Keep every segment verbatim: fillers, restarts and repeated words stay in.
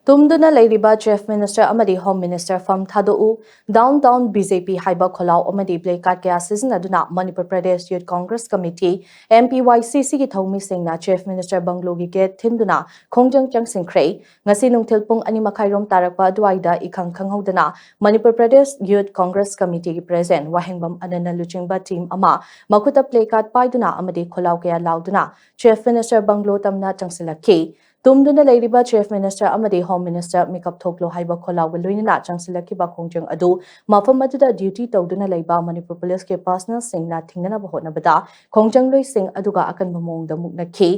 ꯇꯨꯝꯗꯨꯅ ꯂꯩꯔꯤꯕ Chief Minister ꯑꯃꯗꯤ Home Minister ꯐꯝ ꯊꯥꯗꯣꯛꯎ, Down Down B J P ꯍꯥꯏꯕ ꯈꯣꯜꯂꯥꯎ ꯑꯃꯗꯤ placard ꯀꯌꯥ ꯁꯤꯖꯤꯟꯅꯗꯨꯅ Manipur Pradesh Youth Congress Committee, M P Y C C ꯒꯤ ꯊꯧꯃꯤꯁꯤꯡꯅ Chief Minister ꯕꯪꯒ꯭ꯂꯣꯒꯤ gate ꯊꯤꯟꯗꯨꯅ ꯈꯣꯡꯖꯪ ꯆꯪꯁꯤꯟꯈ꯭ꯔꯦ꯫ ꯉꯁꯤ ꯅꯨꯡꯊꯤꯜ ꯄꯨꯡ ꯑꯅꯤ ꯃꯈꯥꯏꯔꯣꯝ ꯇꯥꯔꯛꯄ ꯑꯗꯨꯋꯥꯏꯗ ꯏꯈꯪ ꯈꯪꯍꯧꯗꯅ Manipur Pradesh Youth Congress Committee ꯒꯤ President ꯋꯥꯍꯦꯡꯕꯝ ꯑꯅꯟꯅ ꯂꯨꯆꯤꯡꯕ team ꯑꯃ ꯃꯈꯨꯠꯇ placard ꯄꯥꯏꯗꯨꯅ ꯑꯃꯗꯤ ꯈꯣꯜꯂꯥꯎ ꯀꯌꯥ ꯂꯥꯎꯗꯨꯅ Chief Minister ꯕꯪꯒ꯭ꯂꯣ ꯇꯝꯅ ꯆꯪꯁꯤꯜꯂꯛꯈꯤ꯫ ꯇꯨꯝꯗꯨꯅ ꯂꯩꯔꯤꯕ Chief Minister ꯑꯃꯗꯤ Home Minister ꯃꯤꯀꯞ ꯊꯣꯛꯂꯣ ꯍꯥꯏꯕ ꯈꯣꯜꯂꯥꯎꯒ ꯂꯣꯏꯅꯅ ꯆꯪꯁꯤꯜꯂꯛꯈꯤꯕ ꯈꯣꯡꯖꯪ ꯑꯗꯨ ꯃꯐꯝ ꯑꯗꯨꯗ duty ꯇꯧꯗꯨꯅ ꯂꯩꯕ Manipur Police ꯀꯤ personnel ꯁꯤꯡꯅ ꯊꯤꯡꯅꯅꯕ ꯍꯣꯠꯅꯕꯗ ꯈꯣꯡꯖꯪꯂꯣꯏꯁꯤꯡ ꯑꯗꯨꯒ ꯑꯀꯟꯕ ꯃꯑꯣꯡꯗ ꯃꯨꯛꯅꯈꯤ꯫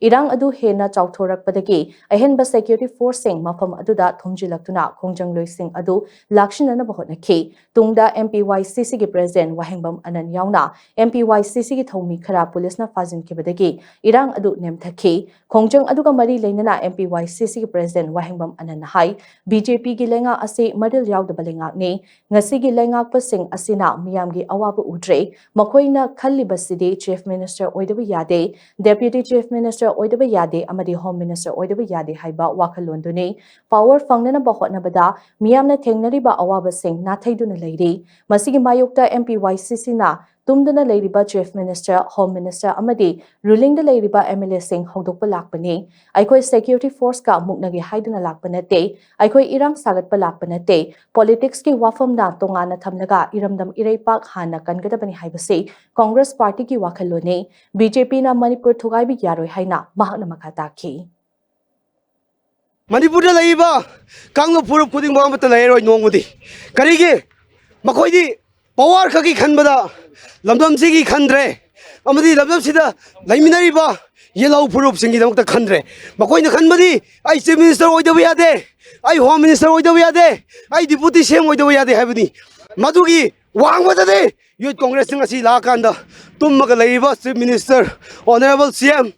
ꯏꯔꯥꯡ ꯑꯗꯨ ꯍꯦꯟꯅ ꯆꯥꯎꯊꯣꯔꯛꯄꯗꯒꯤ ꯑꯍꯦꯟꯕ security force ꯁꯤꯡ ꯃꯐꯝ ꯑꯗꯨꯗ ꯊꯨꯝꯖꯤꯜꯂꯛꯇꯨꯅ ꯈꯣꯡꯖꯪꯂꯣꯏꯁꯤꯡ ꯑꯗꯨ ꯂꯥꯛꯁꯤꯟꯅꯅꯕ ꯍꯣꯠꯅꯈꯤ꯫ ꯇꯨꯡꯗ M P Y C C ꯒꯤ President ꯋꯥꯍꯦꯡꯕꯝ ꯑꯅꯟ ꯌꯥꯎꯅ M P Y C C ꯒꯤ ꯊꯧꯃꯤ ꯈꯔ police ꯅ ꯐꯥꯖꯤꯟꯈꯤꯕꯗꯒꯤ ꯏꯔꯥꯡ ꯑꯗꯨ ꯅꯦꯝꯊꯈꯤ꯫ ꯈꯣꯡꯖꯪ ꯑꯗꯨꯒ ꯃꯔꯤ ꯂꯩꯅꯅ M P Y C C ꯒꯤ President ꯋꯥꯍꯦꯡꯕꯝ ꯑꯅꯟꯅ ꯍꯥꯏ, B J P ꯒꯤ ꯂꯩꯉꯥꯛ ꯑꯁꯤ ꯃꯔꯤꯜ ꯌꯥꯎꯗꯕ ꯂꯩꯉꯥꯛꯅꯤ꯫ ꯉꯁꯤꯒꯤ ꯂꯩꯉꯥꯛꯄꯁꯤꯡ ꯑꯁꯤꯅ ꯃꯤꯌꯥꯝꯒꯤ ꯑꯋꯥꯕ ꯎꯗ꯭ꯔꯦ꯫ ꯃꯈꯣꯏꯅ ꯈꯜꯂꯤꯕꯁꯤꯗꯤ Chief Minister ꯑꯣꯏꯗꯕ ꯌꯥꯗꯦ, Deputy Chief Minister ꯑꯣꯏꯗꯕ ꯌꯥꯗꯦ ꯑꯃꯗꯤ Home Minister ꯑꯣꯏꯗꯕ ꯌꯥꯗꯦ ꯍꯥꯏꯕ ꯋꯥꯈꯜꯂꯣꯟꯗꯨꯅꯤ꯫ Power ꯐꯪꯅꯅꯕ ꯍꯣꯠꯅꯕꯗ ꯃꯤꯌꯥꯝꯅ ꯊꯦꯡꯅꯔꯤꯕ ꯑꯋꯥꯕꯁꯤꯡ ꯅꯥꯊꯩꯗꯨꯅ ꯂꯩꯔꯤ꯫ ꯃꯁꯤꯒꯤ ꯃꯥꯌꯣꯛꯇ M P Y C C ꯅ ꯇꯨꯝꯗꯨꯅ ꯂꯩꯔꯤꯕ Chief Minister, Home Minister ꯑꯃꯗꯤ ruling ꯗ ꯂꯩꯔꯤꯕ M L A ꯁꯤꯡ ꯍꯧꯗꯣꯛꯄ ꯂꯥꯛꯄꯅꯤ꯫ ꯑꯩꯈꯣꯏ security force ꯀ ꯃꯨꯛꯅꯒꯦ ꯍꯥꯏꯗꯨꯅ ꯂꯥꯛꯄ ꯅꯠꯇꯦ꯫ ꯑꯩꯈꯣꯏ ꯏꯔꯥꯡ ꯁꯥꯒꯠꯄ ꯂꯥꯛꯄ ꯅꯠꯇꯦ꯫ Politics ꯀꯤ ꯋꯥꯐꯝꯅ ꯇꯣꯉꯥꯟꯅ ꯊꯝꯂꯒ ꯏꯔꯝꯗꯝ ꯏꯔꯩꯄꯥꯛ ꯍꯥꯟꯅ ꯀꯟꯒꯗꯕꯅꯤ ꯍꯥꯏꯕꯁꯤ Congress Party ꯒꯤ ꯋꯥꯈꯜꯂꯣꯟꯅꯤ꯫ B J P ꯅ ꯃꯅꯤꯄꯨꯔ ꯊꯨꯒꯥꯏꯕ ꯌꯥꯔꯣꯏ ꯍꯥꯏꯅ ꯃꯍꯥꯛꯅ ꯃꯈꯥ ꯇꯥꯈꯤ꯫ ꯃꯅꯤꯄꯨꯔꯗ ꯂꯩꯔꯤꯕ ꯀꯥꯡꯂꯨꯞ ꯐꯨꯔꯨꯞ ꯈꯨꯗꯤꯡꯃꯛ ꯑꯃꯠꯇ ꯂꯩꯔꯔꯣꯏ ꯅꯣꯡꯃꯗꯤ꯫ ꯀꯔꯤꯒꯤ? ꯃꯈꯣꯏꯗꯤ power ꯈꯛꯀꯤ ꯈꯟꯕꯗ ꯂꯝꯗꯝꯁꯤꯒꯤ ꯈꯟꯗ꯭ꯔꯦ, ꯑꯃꯗꯤ ꯂꯝꯗꯝꯁꯤꯗ ꯂꯩꯃꯤꯟꯅꯔꯤꯕ ꯌꯦꯜꯍꯧ ꯐꯨꯔꯨꯞꯁꯤꯡꯒꯤꯗꯃꯛꯇ ꯈꯟꯗ꯭ꯔꯦ꯫ ꯃꯈꯣꯏꯅ ꯈꯟꯕꯗꯤ ꯑꯩ Chief Minister ꯑꯣꯏꯗꯕ ꯌꯥꯗꯦ, ꯑꯩ Home Minister ꯑꯣꯏꯗꯕ ꯌꯥꯗꯦ, ꯑꯩ Deputy C M ꯑꯣꯏꯗꯕ ꯌꯥꯗꯦ ꯍꯥꯏꯕꯅꯤ꯫ ꯃꯗꯨꯒꯤ ꯋꯥꯡꯃꯗꯗꯤ Youth Congress ꯁꯤꯡ ꯑꯁꯤ ꯂꯥꯛꯑꯀꯥꯟꯗ ꯇꯨꯝꯃꯒ ꯂꯩꯔꯤꯕ Chief Minister Honourable C M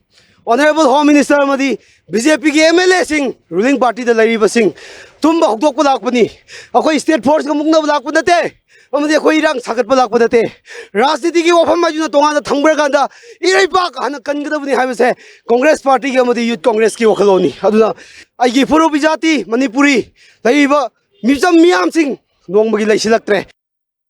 Honourable Home Minister ꯑꯃꯗꯤ BJPꯒꯤ MLAꯁꯤꯡ, ruling partyꯗ ꯂꯩꯔꯤꯕꯁꯤꯡ, ꯇꯨꯝꯕ ꯍꯧꯗꯣꯛꯄ ꯂꯥꯛꯄꯅꯤ꯫ ꯑꯩꯈꯣꯏ state forceꯀ ꯃꯨꯛꯅꯕ ꯂꯥꯛꯄ ꯅꯠꯇꯦ, ꯑꯃꯗꯤ ꯑꯩꯈꯣꯏ ꯏꯔꯥꯡ ꯁꯥꯒꯠꯄ ꯂꯥꯛꯄ ꯅꯠꯇꯦ꯫ ꯔꯥꯖꯅꯤꯇꯤꯒꯤ ꯋꯥꯐꯝ ꯍꯥꯏꯗꯨꯅ ꯇꯣꯉꯥꯟꯅ ꯊꯝꯈ꯭ꯔꯀꯥꯟꯗ ꯏꯔꯩꯄꯥꯛ ꯍꯥꯟꯅ ꯀꯟꯒꯗꯕꯅꯤ ꯍꯥꯏꯕꯁꯦ Congress partyꯒꯤ ꯑꯃꯗꯤ Youth Congressꯀꯤ ꯋꯥꯈꯜꯂꯣꯟꯅꯤ꯫ ꯑꯗꯨꯅ ꯑꯩꯒꯤ ꯏꯄꯨꯔꯣꯏꯕ ꯖꯥꯇꯤ ꯃꯅꯤꯄꯨꯔꯤ ꯂꯩꯔꯤꯕ ꯃꯤꯆꯝ ꯃꯤꯌꯥꯝꯁꯤꯡ ꯅꯣꯡꯃꯒꯤ ꯂꯩꯁꯤꯜꯂꯛꯇ꯭ꯔꯦ꯫